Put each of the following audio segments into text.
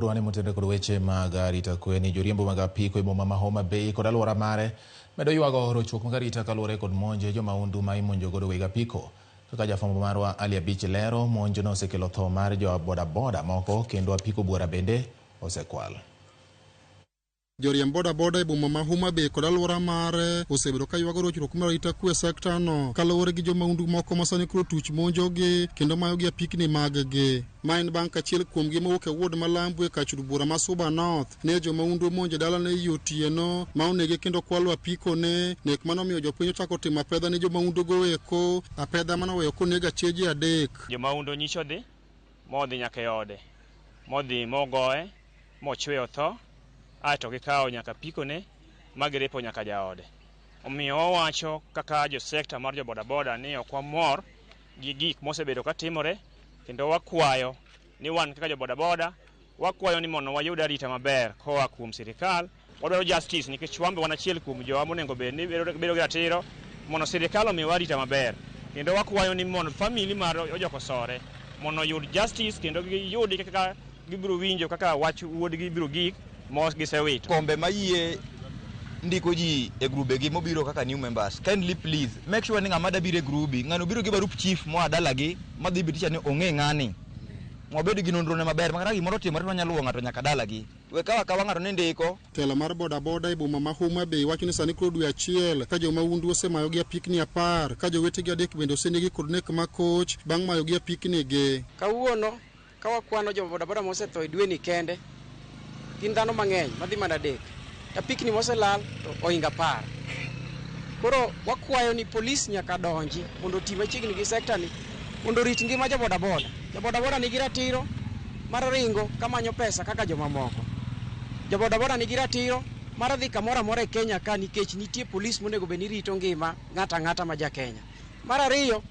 Rwani motenore kod weche mag arita kwe ni joriembo mag apiko e boma ma Homa Bay kod alwora mare medo ywago rochruok mag arita kaluwore kod monje jomahundu ma imonjo godo weg apiko. Kaka jafwambo marwa Ali Abich lero, monjno osekelo tho mar jo bodaboda moko kendo apiko buora bende osekwal. Joriemb bodaboda e boma ma Homa Bay kod alwora mare osebedo ka ywago rochruok mar arita kwe e sekta no kaluwore gi jomahundu moko ma sani koro tuch monjogi kendo mayogi apikni maggi. Ma en bang' ka achiel kuomgi mowuok e ward ma Lambu e kach od bura ma Suba North ne jomahundu omonjo e dalane ei otieno ma onege kendo kwalo apikone. Nek mano omiyo jopiny ochako timo apedha ne jomahundu go eko, apedha mano oweyo koneg acheje adek. Jomahundu nyicho dhi modhi nyaka e ode modhi mogoye mochwe otho aeto gikawo nyaka apikone ma girepo nyaka jaode. Omiyo wawacho kaka jo sekta mar jo bodaboda ni ok wamor gi gik mosebedo ka timore kendo wakwayo ni wan kaka jo bodaboda wakwayo ni mondo wayud arita maber koa kuom sirikal. Wadwaro justice nikech wan be wan achiel kuom jowa monego bed ni bedo gi ratiro mondo sirikal omiwa arita maber. Kendo wakwayo ni mondo family mar Ojok Osore mondo oyud justice kendo giyudi kaka gibiro winjo kaka wach wuodgi biro gik mo gisewito. Kombe mayie ndiko ji e grube gi mobiro kaka new members, kindly please make sure ni ng'ama da biro e grubi, ng'ano biro gi barup chief moa dalagi madhi thibitisha ni ong'e ng'ani. Wabed gi nonro ne maber makata gimoro otimore to wanyalo luwo ng'ato nyaka dalagi. We kawa kawa ng'ato ni ndiko. Telo mar bodaboda e boma ma Homa Bay wacho ni sani koro dwe achiel ka jomahundu osemayogi apikni 10 ka jowetegi adek bende osenegi kod nek makoch bang' mayogi apikni gi. Kawuono ka wakwano jo bodaboda mosetho e dweni kende gin dhano mang'eny madhi mana adek. Apikni moselal to ohingo 10. Koro wakwayo ni polis nyaka donji mondo oti machiegni gi sekta ni mondo orit ngima jo bodaboda. Jo bodaboda nigi ratiro mar ringo kamanyo pesa kaka jomamoko. Jo bodaboda nigi ratiro mar dhi kamoro amora e Kenya ka nikech nitie polis monego bed ni rito ngima ng'ato ang'ata ma ja Kenya. Mar ariyo,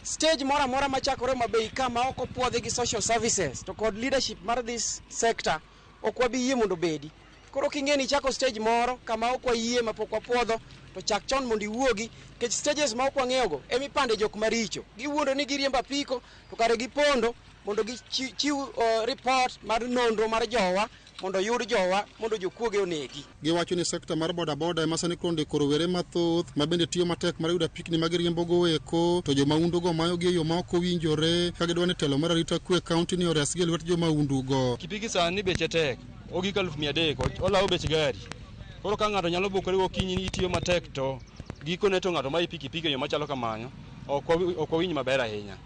stage moro amora machakore Homa Bay ka ma ok opuodhi gi social services to kod leadership mar this sector ok wabi yie mondo obedi. Koro king'e ni ichako stage moro kama ok wayie mapok wapuodho to chak chon mondo iwuogi nikech stages ma ok wang'eyogo emipande jok maricho. Giwuondo ni giriembo apiko to kare gipondo mondo gichiw report mar nonro mar jowa mondo oyud jowa mondo jokuoge onegi. Giwacho ni sekta mar bodaboda ema sani koro ndiko rowere mathoth ma bende tiyo matek mar yudo apikni ma giriembo go eko to jomahundu go mayogi e yo ma ok owinjore ka gidwa ni telo mar arita kwe e kaunti ni oresgi e lwet jomahundu go. Pikipiki sani beche tek, ogik 300,000, olawo bech gari. Koro ka ng'ato nyalo bukore gokinyi ni itiyo matek to gikone to ng'ato mayi pikipiki e yo machalo kamano, ok wawinj maber ahinya.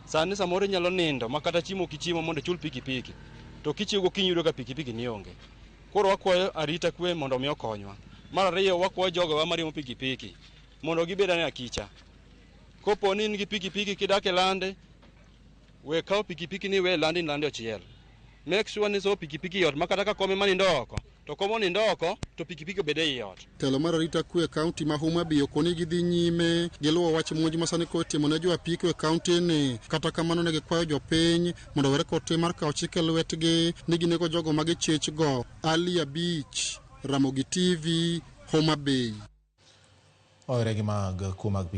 Sani samoro inyalo nindo ma kata chiemo ok ichiemo mondo ichul pikipiki, to kichiew gokinyi iyudo ka pikipiki ni onge. Koro wakwayo arita kwe mondo mi okonywa. Mar ariyo wakwayo jogowa mariembo pikipiki mondo gibed ane akicha. Kopo ni in gi pikipiki kidak e lande, we kawo pikipiki ni iwe landi ni lande ochiel. Make sure ni somo pikipiki e ot ma kata ka kom ema nindo oko, to kom onindo oko to pikipiki obed ei ot. Telo mar arita kwe e kaunti ma Homa Bay okoni gidhi nyime giluwo wach monj ma sani koro itimo ne jo apiko e kaunti ni. Kata kamano ne gikwayo jopiny mondo owere kod tim mar kawo chik e lwetgi ni ginego jogo ma gichich go. Ali Abich, Ramogi TV, Homa Bay. Owere gi mag kuo mag pikipiki.